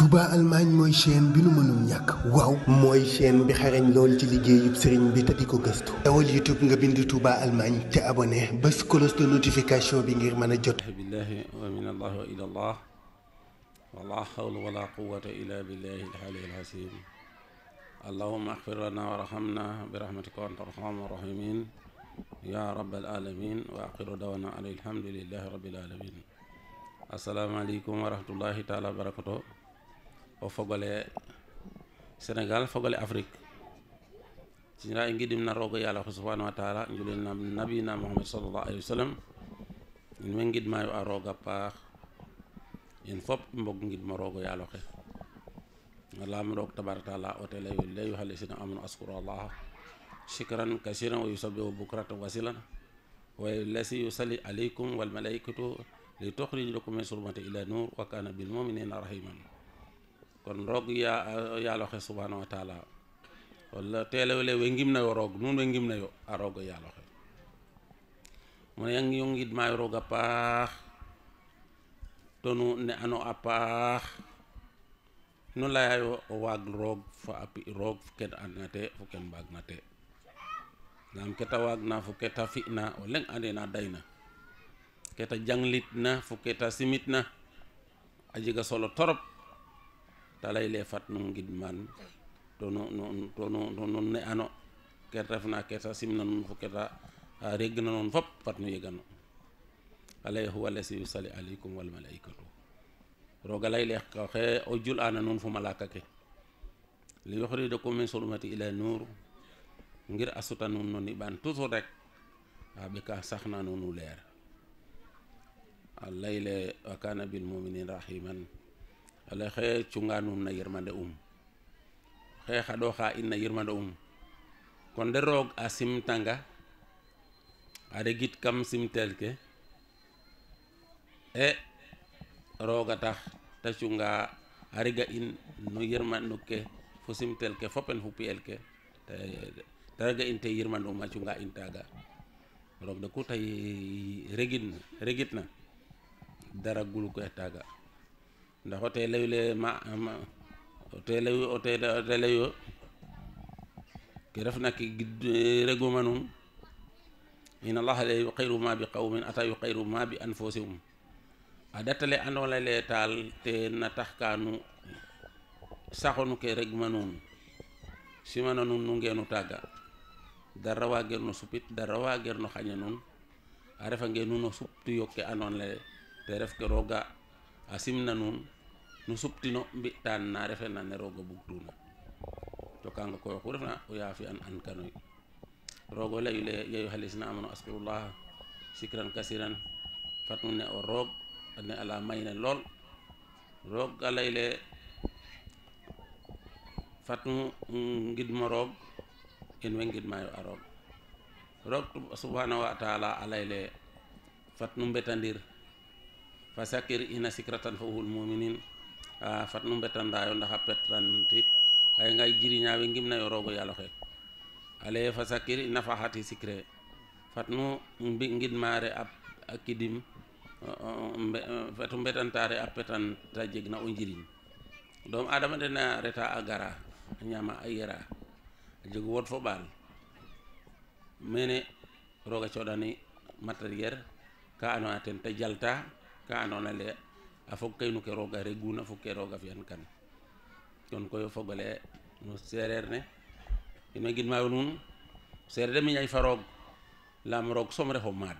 Touba Allemagne mooy chaîne bi nu mënul ñàkk waaw mooy chaîne bi xarañ lool ci liggéeyub sëriñ bi te di ko gëstu dawal YouTube nga bind Touba Allemagne te abonné bés cloche de notification bi ngir mën a jot billahi wa min allahi wa ila allah wala hawla wala quwwata illa billahi al-ali al-azim allahumma ighfir lana warhamna bi rahmatika wa anta arhamur rahimin ya rabbal alamin wa akhiru dawana alhamdulillahi rabbil alamin. Assalamu alaikum wa rahmatullahi ta'ala wa barakatuh. O fogole Sénégal fogole Afrique cina e giɗimna rogo yo Allah subhanahu wa taala julina nabina Muhammad sallallahu alaihi wasallam in men giɗma yo a roga paax in fop mbog giɗma rogo yo Allah lam rog tabaraka taala o tele la yuhallisina amanu askuru Allah shukran kasiran wa yusabbihu bukratan wasilan wa lasi yusalli alaykum wal malaikatu li tukhrijakum min sulmati ila nur wa kana bil mu'minina rahiman. Kon roog yaalo xe subhanahu wa taala wala telewele we ngimna yo roog nun we ngimna yo a roog yaalo xe mo yang yo ngidma yo roog a paax to nu ne ano a paax nu laya yo o waag roog fa a pi roog ken andna te fo ken mbaagna te nam keta waagna fo keta fi'na o leng ande na dayna keta janglitna fo keta simitna a jega solo torop talay le fat nu ngidman to no ne ano keta refna keta simna nun fo keta regna non fop fat nu yegano alay huwa lasi yusalli alaykum wal malaikatu roga lay le xe o jul ana nun fo malaka ke li yukhrijakum min sulmati ila nur ngir asuta nun no niban toujours rek a beka saxna nonu leer alay le wa kana bil mu'minina rahiman ala xe cunga nun na yirmande xe xado xa in na yirmande kon de roog a simtanga a regit kam simtel ke e rooga tax ta cunga a rega in no yirmande ke fo simtel ke fopen fu piyel ke ta rega in te yirmande a cunga in taga roog de ku tay regit na dara gulu ko taga ndax o telewle o teleyo ke refna ke reguma nun inna allaha la yughayyiru ma bi qawmin ata yughayyiru ma bi anfusihim a datale andona le taal te na tax kanu saxonu ke regma nun simana nun nu ngenu taga dara wager no supit dara wager no xaña nun a refa nge nun o suptu yokke andona le te ref ke roga a simna nun nu suptino mbi'tan na refena ne roga bugtuna to kanga koy xu refna o yaafi an kanoy rogo layle ya ayyuhallazina amanu askurullah shukran kasiran fatu ne o roog ne ala mayne lool roog a layle fatu ngidma roog in we ngidma yo a roog subhanahu wa taala a layle fat nu mbetandir fa sakir ina sikratan fa uhul muminin fat nu mbetanda yo ndax a petantit ay ngay jiriñawe ngimna yo rogo yalo xe ale fa sakir ina faxati sikre fat nu ngidmare a kidim fatu mbetantare a petanta jeg na o njiriñ doom adama dena reta a gara a ñama a yera a jeg wod fo ɓaal mene roga coɗani matériel ka ando na ten te jalta ka andona le a fog kay nu ke roga reguna fog ke roga fiyan kan kon koy fogole no sereer ne ino gidma nuun sereer de miñay fa roog lam roog som refo maad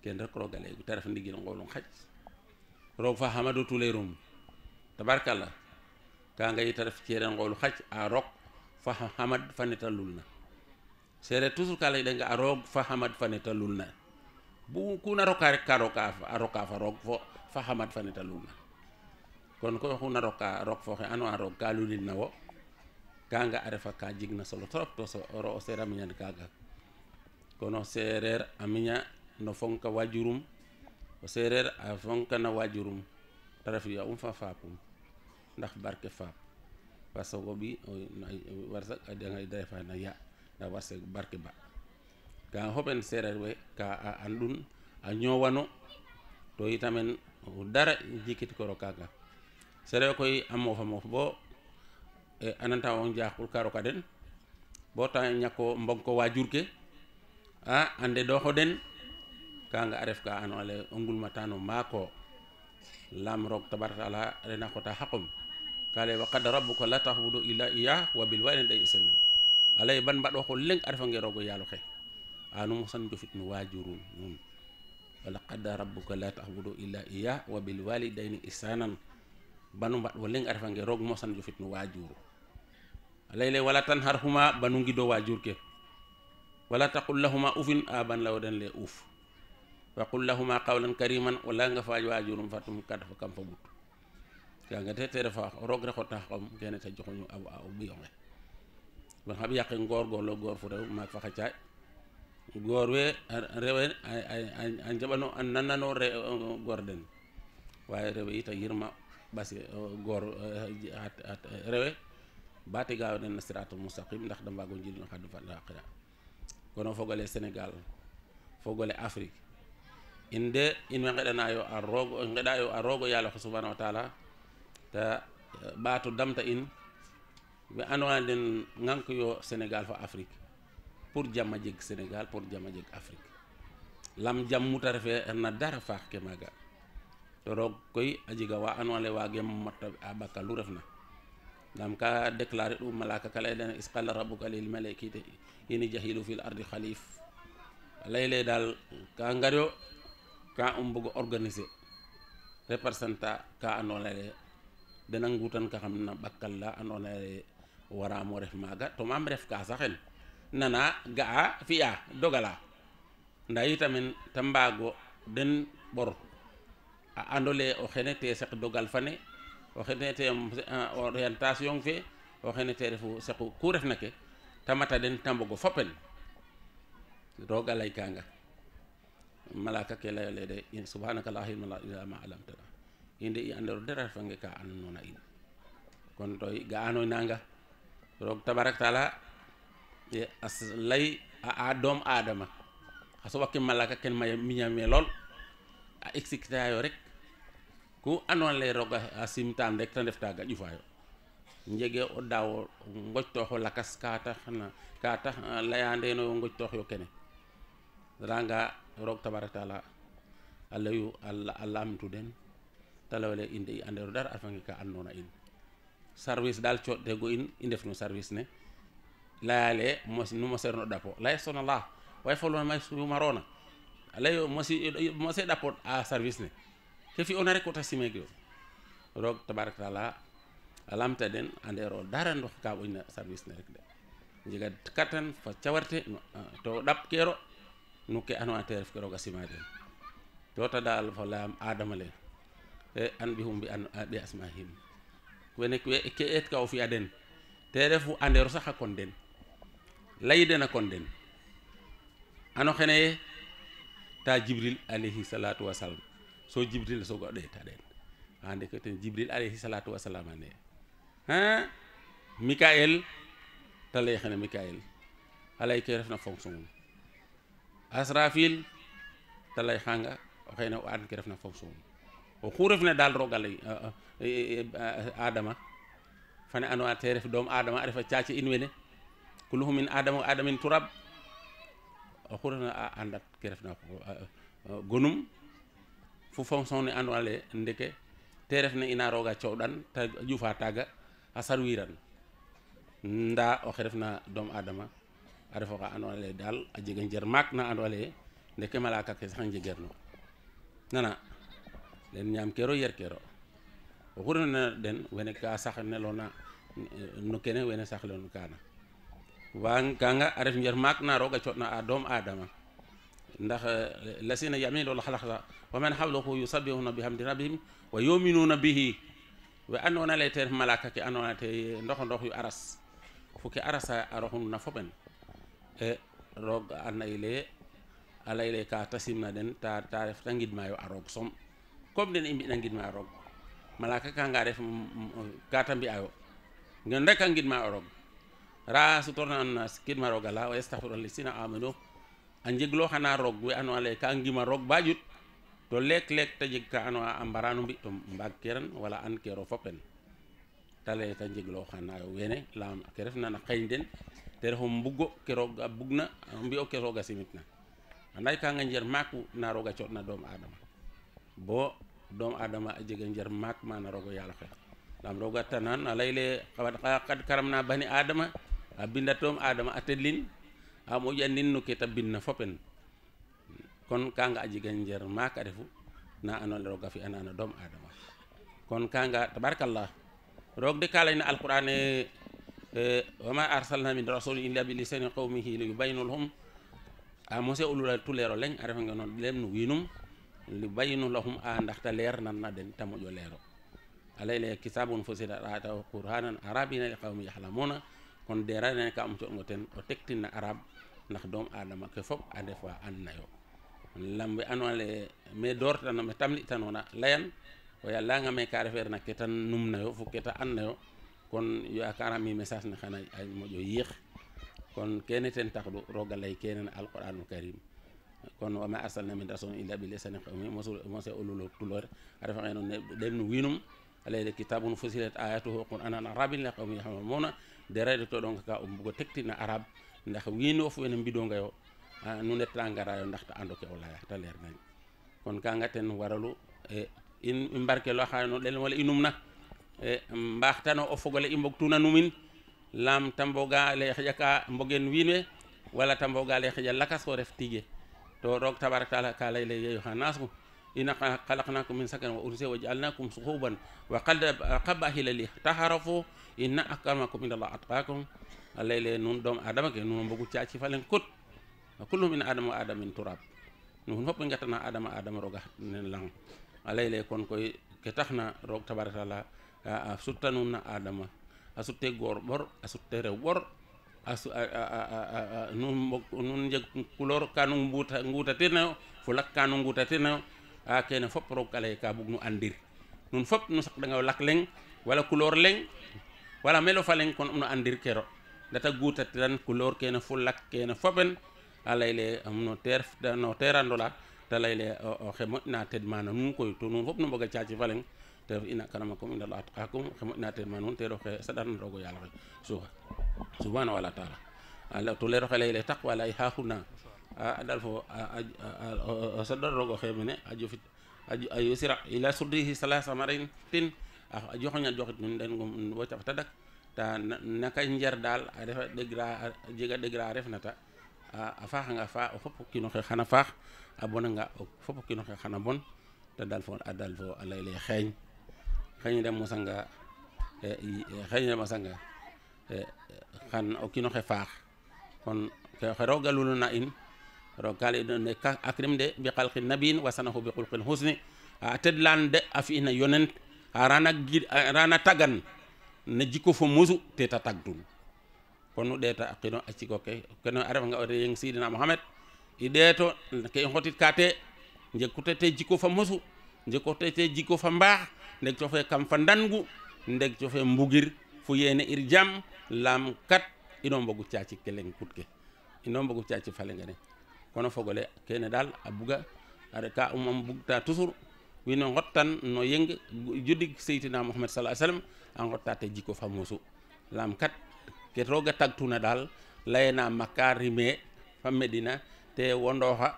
ken rek roga legu te ref ndigil ngolum xaj roog fa xamado tulerum tabarkala ka nga yita ref cere ngolu xaj a roog fa xamad fa neta lulna sereer toujours ka lay denga a roog fa xamad fa neta lulna bu ku na roka rek ka roka fa roog fo fa xamat fa neta luna kon ko xu na roka rok fo xe ando a roog ka lulin na wo kanga a refa ka jigna solo trop to so o seera miñan kaga kono sereer a miña no fonka wajurum o sereer a fonka na wajurum te ref ya fa faapum ndax barke faap parce que bi warsak a dangay defa na ya na warsak barke ba ka hoben sereer we ka a andun a ñowano to itamen dara jikit koro kaga sere koy a moofa moof bo ananta on jaxul karo ka den bo ta ñako mbog ko wajur ke ande doxo den kanga a ref ka ando ale o ngulmatano maako lam roog tabarakala rena xota xaqum kale wa qad rabbuka la ta'budu illa iyyah wa bil walidayni ihsanan alay ban mbaɗo xo leng a refange roog o yaalo xe anu mosan jofit no wajurun nun wala qad rabbuka la ta'budu illa iyyah wa bil walidayni ihsanan banu mbaɗ wo leng a refange roog mosan jofit no wajuru alay le wala tanharhuma banu ngido wajur ke wala taqul lahuma ufin ban law den le uf wa qul lahuma qawlan kariman wala nga faaj wajurum fatum kad fa kam fa but ka nga te refa roog re xota xam kene ta joxuñu aw biyonge ba xam yaqe ngor lo gor fu rew mak fa xacaay gor we rewe ay njabano an nanano gor den waye rewe ita yirma basi gor rewe bati gaaw den siratul mustaqim ndax da mbago njil no xadu fa laqira kono fogale Sénégal fogale Afrique inde in we ngeɗanayo a roogo yaala subhanahu wa taala ta ɓaato damta in ɓe andona den ngank yo Sénégal fa Afrique pour jamma jeg Sénégal pour jamma jeg Afrique lam jam muta refe na dara faax ke maaga to roog koy a jega wa andona le waage matta a ɓaka lu refna ndam ka déclarer ɗum malaka ka lay den isqala rabbuka lil malaikati ini jahilu fil ardi khalif layle dal ka ngaryo ka bugo organiser representa ka andona le dena ngutan ka xamna bakkal la andona le wara mo ref maga to mam ref ka saxen nana ga'a fi'a dogala nda itamen tambago den bor a andole o xene te sak dogal fane o xene te orientation fe o xene te refu saku ku ref nake tamata den tambogo fopen rogalay kanga malaka ke layole de in subhanaka la ilaha illa ma alamtana inde i andero dara fange ka annona in kon toy ga anoy nanga rog tabarak taala e as lay a dom adama aso wakke malaka ken may miñame lol a exécuta yo rek ku anon le roga asimtam rek tan defta ga jufayo njege o dawo ngocto xo lakas ka tax layande no ngocto yo kene ranga roog tabarak taala alayu alamtu den talawale inde andero dar afange ka annona in service dal codde go in indef no service ne laale nu mo serno dapo lay sonallah way folon may sumarona alayo mo se dapo a service ne ke fi onare ko tasimege roog tabarak taala alamta den andero dara ndox ka boyna service ne rek de jiga katan fa cawarte to dap kero nuke ano ateref ke roga simaden tota dal fa lam adama le e an bihum bi an bi asmahim wene ke et ka o fi aden te refu andero sax kon den layde na kon den ano xene ta jibril alayhi salatu wasalam so jibril so go de ta den ande ke ten jibril alayhi salatu wasalam ane mikael ta lay xene mikael alay ke ref na fonction asrafil talay xanga o xeyna o an ke refna fonction o xu refna dal rogalay adama fane ando te ref dom adama a refa caci in wene kulluhum min adama wa adamin turab o xu refna a andat ke refna gonum fu fonction ne ando ale ndeke te refna ina roga cowɗan ta jufa taga a sarwiran nda o xe refna dom adama a refa xa ando naye dal a jega njer maak na ando naye ndeke malaka ke sax njegerno nana len ñam kero yer kero o xurna den wene ka sax nelona no kene wene sax lon kana wan kanga a ref njer maak na roga cotna a dom adama ndax lasina yamilu la khalaqta wa man hawlahu yusabbihuna bihamdi rabbihim wa yu'minuna bihi wa annona le ter malaka ke anona te ndox yu aras fuke arasa arohun na foben e rog anayle alayle ka tasimna den ta ref tangid mayo arog som comme den imbi nangid ma arog malaka ka nga def ka tambi ayo ngen rek ngid ma arog ra su torna nas kid ma rogala wa yastaghfiru lisina amanu anjeglo xana rog we anu ale ka ngima rog bajut to lek tajig ka ano a ambaranu mbi to mbagkeran wala an kero fopen tale ta jiglo xana wene lam ke refna na xeynden te refo mbugo keroog a bugna mbi o keroog a simitna anday ka nga njer maku na roga cotna doom adama bo doom adama a jega njer mak mana rogo yalla xe lam roga tanan a layle qad karamna bani adama a binda doom adama a tedlin a moƴanin no ke ta binna fopen kon kanga a jega njer mak a refu na andona ye roga fi'anana doom adama kon kanga tabarakallah roog de ka layna alquran wa ma arsalna min rasulin illa bi lisani qawmihi li yubayyinu lahum a mose ulula tulero leng a refa nga noon lem no winum li bayinu lahum a ndaxta leer nan na den ta moƴo leero a layle kitabun fusilat ayatuhu qur'anan arabiyyan li qawmin ya'lamuna kon derane ka am coɗgo ten o tektin na arab ndax doom adama ke fop a ndef wa an nayo lambe andona le me dortano me tamlitanona layan o yallanga me ka refeer na ke tan num nayo fo ke ta an nayo kon yakarami message ne xana a moƴo yiix kon kene ten taxdu roga lay kene na alqur'anul karim kon wa ma arsalna min rasulin illa bi lisani qawmi mose olulo tulor a refa ngeno dem no winum alayde kitabun fusilat ayatuhu qur'anan arabin li qawmi yahmuna derede to donc ka bugo tektina arab ndax wino fu wene mbido ngayo nu net la ngarayo ndax ta ando ke o laya ta leer nañ kon ka nga ten waralu in mbarke lo xano den wala inumna mbaxtano o fogole i mbogtuna numin lam tamboga le xejaka mbogen winwe wala tamboga le xeja lakas ko ref tige to roog tabarak taala ka lay lay yo xanasu ina khalaqnakum min sakan wa ursi wa ja'alnakum shuhuban wa qabahila li taharafu inna akramakum indallahi atqakum layle nun dom adama ke nun mbogu ciaci falen kut kullu min adama wa adam min turab nun hop ngatana adama roga nen lang layle kon koy ke taxna roog tabarak taala a suttanum na adama a sutte gor bor a sutte rew bor nun jeg couleur kanu nguta tirnayo fulak kanu nguta tirnayo a kene fop roog kale ka bug nu andir nun fop nu sak danga lak leng wala couleur leng wala melo fa leng kon nu andir kero data guta tiran couleur kene fulak kene fopen a layle no terandola ta layle o xemo na ted mana nun koy to nun fop nu mboga ciaci fa leng te ina karamakum indallahi atqakum xemo na ted mana nun te roxe sadan rogo yalla xe subhanahu wa ta'ala ala to lero xale le taqwa lay haxuna dal fo sadar rogo xemene a jofit a yusira ila sudrihi salasa marin tin a joxoña joxit nun den ngum wo cap tadak ta naka njer dal a refa degra jega degra refnata a faxanga fa o fop kino xe xana faax a bonanga o fop kino xe xana bon ta dal fo a lay le xeñ dem mosanga xan o kino xe faax kon ke roga luluna in roog kale ne ka akrim de bi xalqi nabiin wasanahu bi xulqin husni a tedlan de a fi'ina yonent a rana tagan ne jikko fo mosu te ta tagtun kon nu ɗeeta a qino a ciko ke kene a refa nga o yeng sidina Mohamed i ɗeeto ke i xotit ka te jeg ku te jikko fa mosu jeg ko te jikko fa mbaax ndeg cofe kam fa ndangu ndeg cofe mbugir fu yene ir jam lam kat ino mbogu ciaci keleng kutke ino mbogu ciaci falengane kono fogole kene dal a buga ada ka bugta toujours wino ngottan no yeng judig seytina Muhammad sallallahu alaihi wasallam a ngotta te jikko famosu lam kat ke roga tagtuna dal layena makarime fa Medina te wondoxa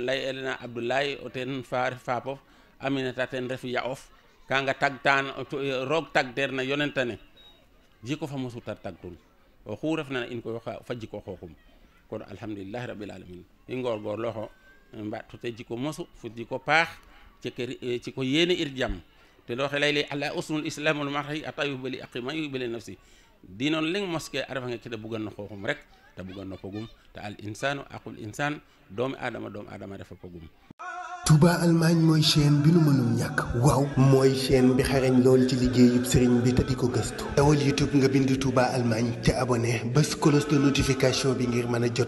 lay elena Abdoulaye o ten faar fapof Aminata ten ref ya of kanga tagtan roog tagter na yonentane jiko fa mosu tar tagtun o xu refna in ko fa jiko xoxum kon alhamdulillah rabbil alamin i ngor loxo mbatu te jiko mosu fu jiko paax ci ko yene ir jam te lo xelay li ala usul islamul marhi atayu bali aqima yu bali nafsi dinon leng moske arafa nga ci da bugan na xoxum rek ta bugan na pogum ta al insanu aqul insan doomi adama dafa pogum Touba Allemagne mooy chaîne bi nu mënul ñàkk waaw mooy chaîne bi xarañ lool ci liggéeyub sëriñ bi te di ko gëstu dawal YouTube nga bind Touba Allemagne te abonné bés cloche de notification bi ngir mën a jot